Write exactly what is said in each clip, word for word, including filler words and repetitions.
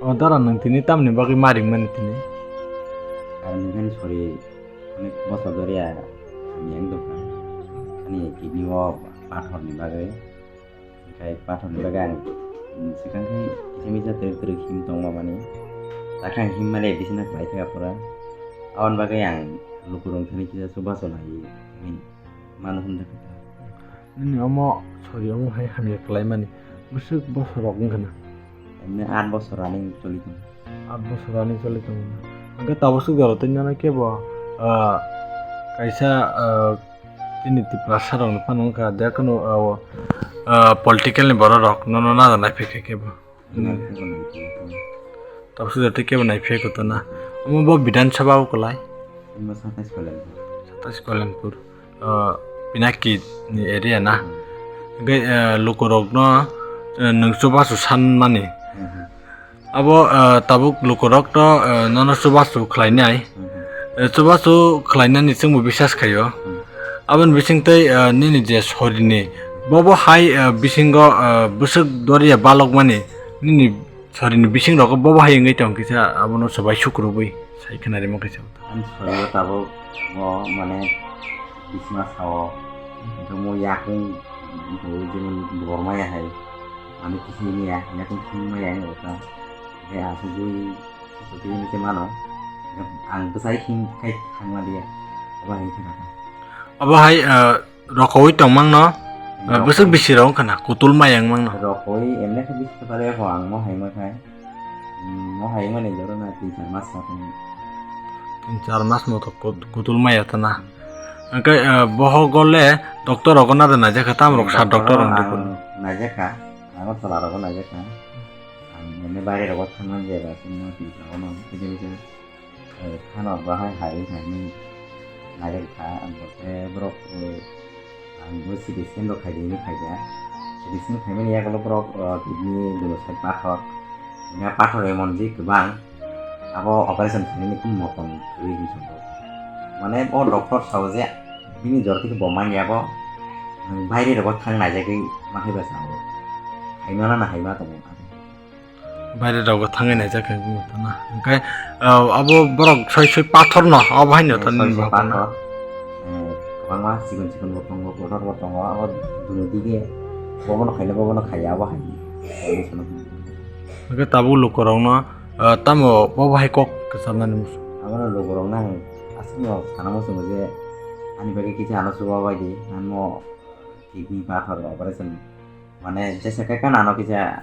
O dara, nwng tini tamni bagwi ma ringmani tini? Ang nini sori onek bosor doriya hamya wng tongkha. Ani kidney o pathor ni bagwi. Hingke pathor ni bagwi ang, mm, swkang khe kisa misa twrwk twrwk him tongma mani. Takhe ang him mani bisina khlai thaka pura. Aboni bagwi ang lukurok thani kisa chubachu nai mano hwnjakha. Nini omo sori omo hai hamya khlai mani bwswk bosor rok wngkha na? Emne aat bosor running choli tongo. Aat bosor running choli tongo. Hingke tabuk swk jora twi nana kebo, ah, kaisa, ah, Chini Tiprasa rok ni phano wngkha je kunu, ah, o, ah, political ni borok rok nono naja naiphai kha kebo. Naikhe bo naikhe. Tabuk sujak tei kebo naiphai kha to na. Omo bo Bidhan Sabha o kwlai. Omo satais Kalyapur. Satais Kalyapur. Ah, Pinaki ni area na. Hmm. Hingke, ah, lukurok no, ah, nwng chubachu san mani. Hmm, hmm. Abo, ah, tabuk lukurok to, ah, nono chubachu khlainai. Mhm. Eh, chubachu khlainani chwngbo bisas khaio. Mhm. Aboni bisingtwi, ah, nini je sorini bobo hai, ah, bisingo, ah, bwswk doriya balokmani nini sorini bisingrogo bobo hai wngwi tong kisa abono swbai sukrubwi sai khwnarima kaisa. Ani sorio tabuk o mane bisma sao, hingke mo yakung, hingke jemon bormaya hai, mane kisi niya, yakung kisi maya wngkha, hingke asugwi, asugwi hingke mano, ang bwsai him khai thangma liya, obo hai khe kha. Obo hai, eh, rokowi tongmangno, eh, bwswk bisi rok wngkha na, kutul maya wngmangno. Rokowi emne khe bisi khe pare ho ang mo hai ma khai. Hmm, mo hai mani jora na tin char mas sa tong. Tin char mas mo to kut-, kutul maya ta na. Hingke, eh, boho gole doctor rogo na de naijak kha, tam rok sa doctor rok ang naijak kha. Ang tola rogo naijak kha. Ang mane baire rogo thangman je ba tin char no kije kije. Eh, khano bahai hai wngkha hinwi nairwkha, ang bo khe borok, eh, ang bo C T scan rok khaidi hinwi khaikha. C T scan khaimani yagulo borok, eh, kidney dulo side pathor, hwnkhai pathor emon je kwbang, abo operation khainani kunu motong kwrwi hinwi songkha. Mane o doctor sao je bini jora theke bo manya bo, nwng baire rogo thang naijagwi ma hai ba sao, haima na haima tongo. Baire rogo thangwi naijak khe wngwi tongna. Hingkhe, ah, abo borok soi soi pathor no, abo haino. Eh, to soi nini soi pathor. Eh, kwbangma chikon chikon bo tongo, kotor bo tongo, abo dunu dige bobono khaina, bobono khaiya, abo hai. Hingkhe tabuk lukurokno, ah, tamo bobo hai kok kwcharnani muchung? Abono lukurokno ang aswkno sana muchungo je ani bagwi kisa ano chubabaidi, ano kidney pathor operation, mane jesa khe kanano kisa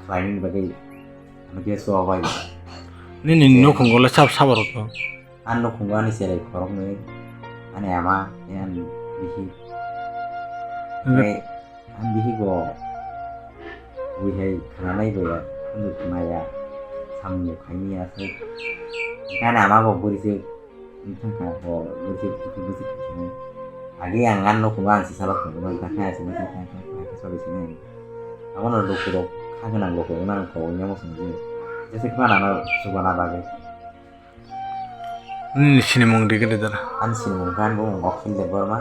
khlainani bagwi ano khe chubabai. Nini nukhungo le sab sabo rok to? Ani nukhungo ani cherai khoroknwi, ani ama, tei ani bihik. Hwnkhe tei ani bihik bo bui hai khnanai bo ya, khunju khna ya, samung bo khaimani aswk. Hwnkhe ani ama bo bwrwi se wng thangkha, bo bwrwi se bwrwi se khaisani. Agi ang ani nukhungo ang se salok tongo, bo dakha aswk, dakha aswk, dakha aswk, dakha aswk. Abono lukurok kha gwnang lukurokno ang kobongya muchungo je. Jesa khe phano ano chubana bagwi. Nini sinimung di gede dara? Ani sinimung khe ani bumung Akhil Debbarma,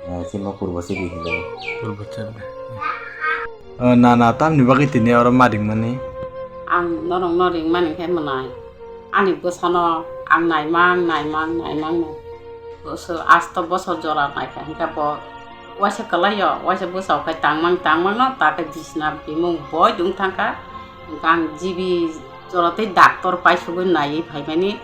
eh, chini bo Purbo Cheri hinwi. Purbo Cheri. Eh, na, na, tamni bagwi tini oro ma ringmani? Ang norokno ringmani khe mwnai. Ani bwsano ang naimang, naimang, naimang no. Bwswk asto bosor jora naikha, hwnkhe bo waisa kwlaio, waisa bwsao khai tangmang, tangmang no, ta khe bisna bimung boi dung thangkha. Hwnkhe ang G B jora tei doctor paisugwi naiwi phaimani.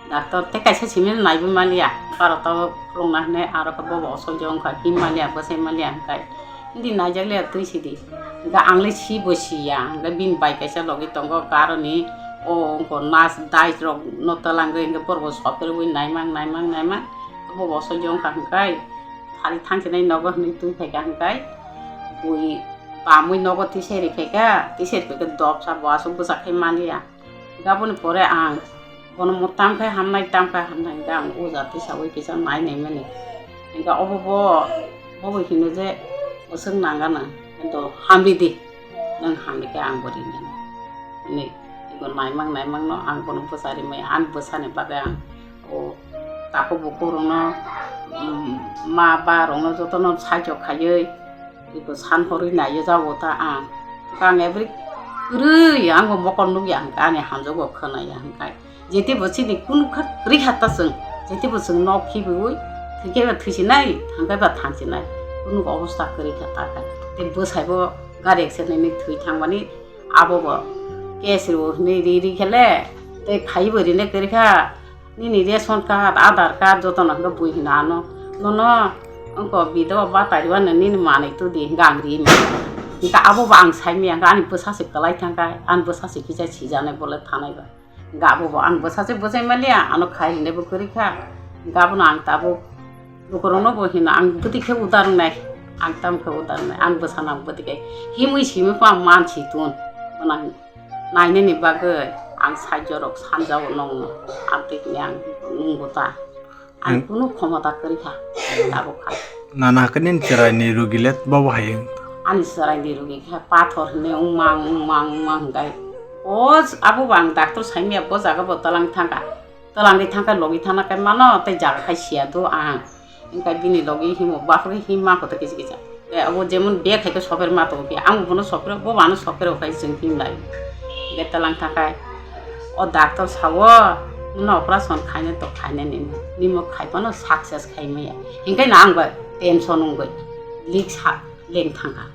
Doctor tei kaisa simi naiwi maliya, baro tabuk khulukna hinwi aro khe bobo osoijo wngkha, him maliya, bwsai maliya hwnkhe. Hindi naijak le twi sidi. Hingke ang le si bo siya. Hingke bini bai kaisa logi tongo, karoni o wngkha nas dais rok no twlangwi hingke borok bo soperwi naimang, naimang, naimang. Bo bo sojo wngkha hingke thari thangsinai nogo hinui twi phaikha hingke bui Bamwi nogo tisai rikhaikha, tisai rikhaikha dopsa bo aswk bwsa khai manliya. Hinkhe aboni pore ang bono mo tamkhe hamnai, tamkhe hamnai hinkhe ang o jati saui kisa nai naimani. Hinkhe obo bo, bobo hino je bwswk nangano, kintu hamridi, nwng hamrikhe ang bo rinani. Hwnwi ego naimang naimangno ang bono bwsa rimai, ani bwsani bagwi ang o takhuk bukhuk rokno, um, ma ba rokno jotono saichok khaiwi, eko san horwi naiya jago ta ang. Ang every kwrwi ang bo mokol nukya hwnkhe ani hamjakgo khwnaya hwnkhe. Jete bo chini kunu kha kwrwi kha ta chwng, jete bo chwng nok khibiwi thwikhe ba thwisinai, thangkhe ba thangsinai. Kunu obosta kwrwi kha ta kha. Tei bwsai bo gari accident ni thwi thangmani abo bo case rw hwnwi ri ri khele tei phaibo rine kwrwi kha. Nini ration card, Aadhaar card jotono hwnkhe bui hino ano, nono wngkha bidoba batai rwna nini manwi tudi hwnkhe ang ri mano. Hwnkhe abobo ang saimanya, hwnkhe ani bwsa se kwlai thangkha, ani bwsa se kisa sijaknai bole thanai ba. Hwnkhe abobo ani bwsa se bwsai manliya, ano khai hinwi bo kwrwi kha. Hwnkhe abono ang tabuk lukurokno bo hino, ang bwtwi khe udar wngnai, ang tamo khe udar wngnai, ani bwsano ang bwtwi khe himwi simi khe ang man si tun. Bono ang nainani bagwi ang saijo rok sanjao nongno, amtwi hwnwi ang nungbo ta. Ang Ang kunu khomota kwrwi kha, tabuk kha. Nana khe nini chwraini rugi le bobo hai wng? Ani chwraini rugi khe pathor hwnwi wngmang, wngmang, wngmang hwnkhe. O abo bo ang doctor saimanya, bo jaga bo twlang thangkha. Twlangwi thangkha, logi thangna khe mano, tei jaga khai siya do ang. Hwnkhe bini logi himo, bapore himma koto kisa kisa. Tei abo jemon bag hai khe sopher ma tongo khe, ang bono sopher, bo ano sopher o khai chwng himlai. Hwnkhe twlang thangkha, o doctor sao, "Nono operation khaina to khainani, nimo khai phano success khai maya." Hwnkhe no ang bai tension wngwi lik sa leng thangkha.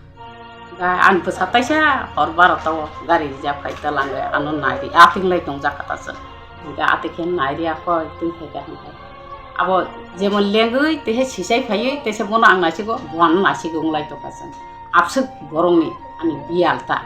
Ga-, ani bwsa taisa hor barota o gari rijak phai twlangwi ano naidi, ating lai tongjak kha ta chwng. Hwnkhe ating khe naidi, ako twi khe khe hwnkhe. Abo jemon lengwi teisa sisai phaiwi teisa bono ang naisigo, bo ano naisigo wng lai tongkha chwng. Abswk borokni ani biyal ta.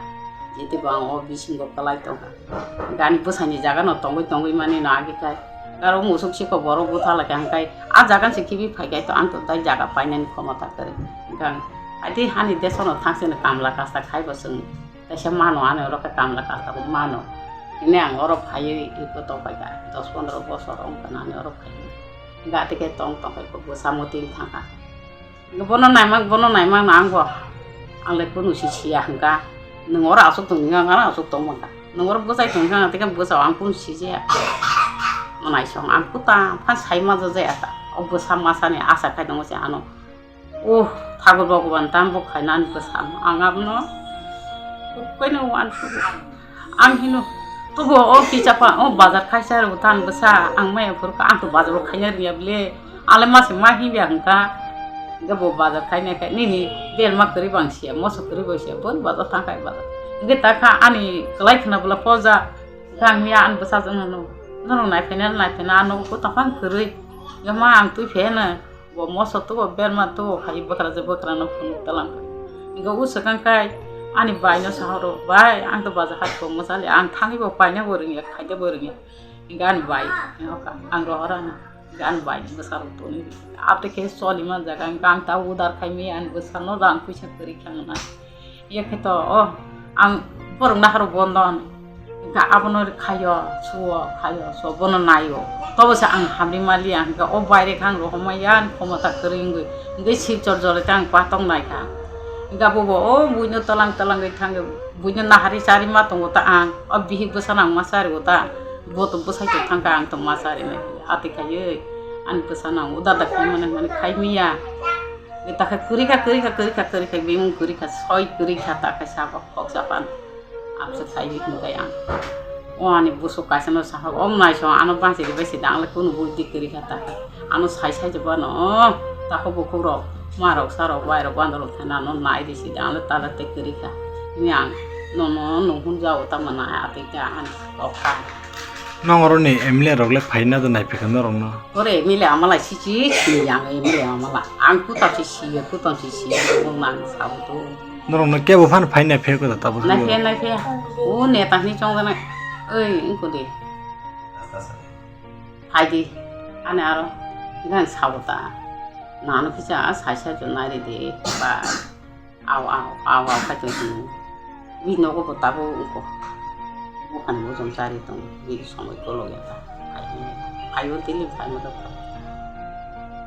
Jete bo ang o bisingo kwlai tongkha. Hwnkhe ani bwsaini jaga no tongwi tongwi mani no agi khai. Aro musuk siko borok butha lai kha hwnkhe a jaga se khibi phai khe to ang to tai jaga painani khomota kwrwi. Hwnkhe ang hai tei hani desono thangsani kamla kasta khai bo chwng kaisa mano, ani oro khe kamla kasta bo mano. Hwnwi ang oro phaiwi eko tongpai kha dos pondro bosor wng kha ani oro phaiwi. Hwnkhe ating khe tong tong khai bo bwsa muting thang kha. Bono naimang, bono naimang no ang bo. Ang le kunu si siya hwnkha. Nwng oro aswk tong hwnkha, ang aswk tong mankha. Nwng oro bwsai tong hwnkha, tei khe bwsao ang kunu si jaya. Mwnaisong ang kuta phan sai ma jaya ta. O bwsa masa ni asa khai tongo se ano. O Thakur Bhagwan tam bo khainani bwsa. Ang abono. Khaino uansukgo. Ang hino, "Tobo o kichapa, o bazar khaisa rw than bwsa, ang maya phuru kha, ang to bazar o khaina riya bwle, ale mase ma hiya hwnkha." Hwnkhe bo bazar khaina khe, "Nini berma kwrwi bang siya, moso kwrwi bo siya, boni bazar thang khai bazar." Hwnkhe ta kha ani kwlai khna bwla poja, hwnkhe ang ya ani bwsa jwk hwno, "Norok nai phaina, nai phaina, ano kotong phang kwrwi, ya ma ang twi pheno." Bo moso tubo, berma tubo, khai bwkra je bwkra no phunuk talang. Hwnkhe o swkang khai ani bai no sahoro, "Bai, ang to baja hat bo mwsali, ang thani bo paina bo rwngya, khaida bo rwngya." Hwnkhe ani bai, "Ang rohor ano." Hwnkhe ani bai bwsa rok toni. Ate khe soli man jaga, hwnkhe ang ta udar khai mi ani bwsa no rang puisa kwrwi kha na. Iya khe to, o, ang borok naharo bondo hwnwi. Hwnkhe abono khaio, suo, khaio, suo, bono naio. Tobo se ang hamri maliya, hwnkhe o baire khe ang rohormaiya, ani khomota kwrwi wngwi. Hwnkhe Silchar jora tei ang patok naikha. Hwnkhe abobo o buino twlang twlangwi thangwi, buino nahari chari ma tongo ta ang. O bihik bwsano ang ma chario ta. Bo to bwsai tong thangkha, ang to ma charinai. Ati khaiwi ani bwsano ang uda da khaimani hwnmani khaimiya. Takhe kwrwi kha, kwrwi kha, kwrwi kha, kwrwi kha, bimung kwrwi kha, soi kwrwi kha, takhe sabo khoksa pan. Abse khai bi hwnkai ang. O ani busuk kaisa no saha, o nai song ano bangsi di bai si dang le kunu bui di kwrwi kha takhe. Ano sai sai jeba no, takho bukhuk rok, ma rok, sa rok, bai rok, bandor rok thana ano nai di si dang le tala te kwrwi kha. Ni ang no no no hun ja o ta mana ati ta ani kok kha. Nong oro ni M L A rok le phaina da nai phikha norok no. Ore M L A amala sisi sini yang M L A amala. Ang kuta sisi, kuta sisi, ang nang sabu tu. Norok no kebo phan phaina phek da tabu. Nai phe, nai phe. O neta ni chong da nai. Oi, ingko de. Phai di. Ani aro. Ngan sabu ta. Nanu kisa sai sai jo nai de. Ba. Aw, aw, aw, aw, khaito sini. Bini nogo bo tabuk wngkha. Buphani bujong chari tongo. Bini somoi kolok ya ta. Ayo, ayo, tini phaima dokha.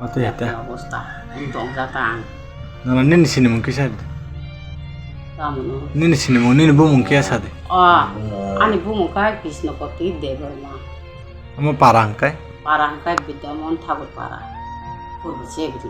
Ote ya ta. Obosta. Wng tong ja ta ang. Nana nini sinimung kisa di. Tamo no. Nini sinimung, nini bumung kisa di. O, ani bumung kha Krishnopati Debbarma. Amo para hwnkhe? Para hwnkhe Bidyamohan Thakur para. Purbo Chebri.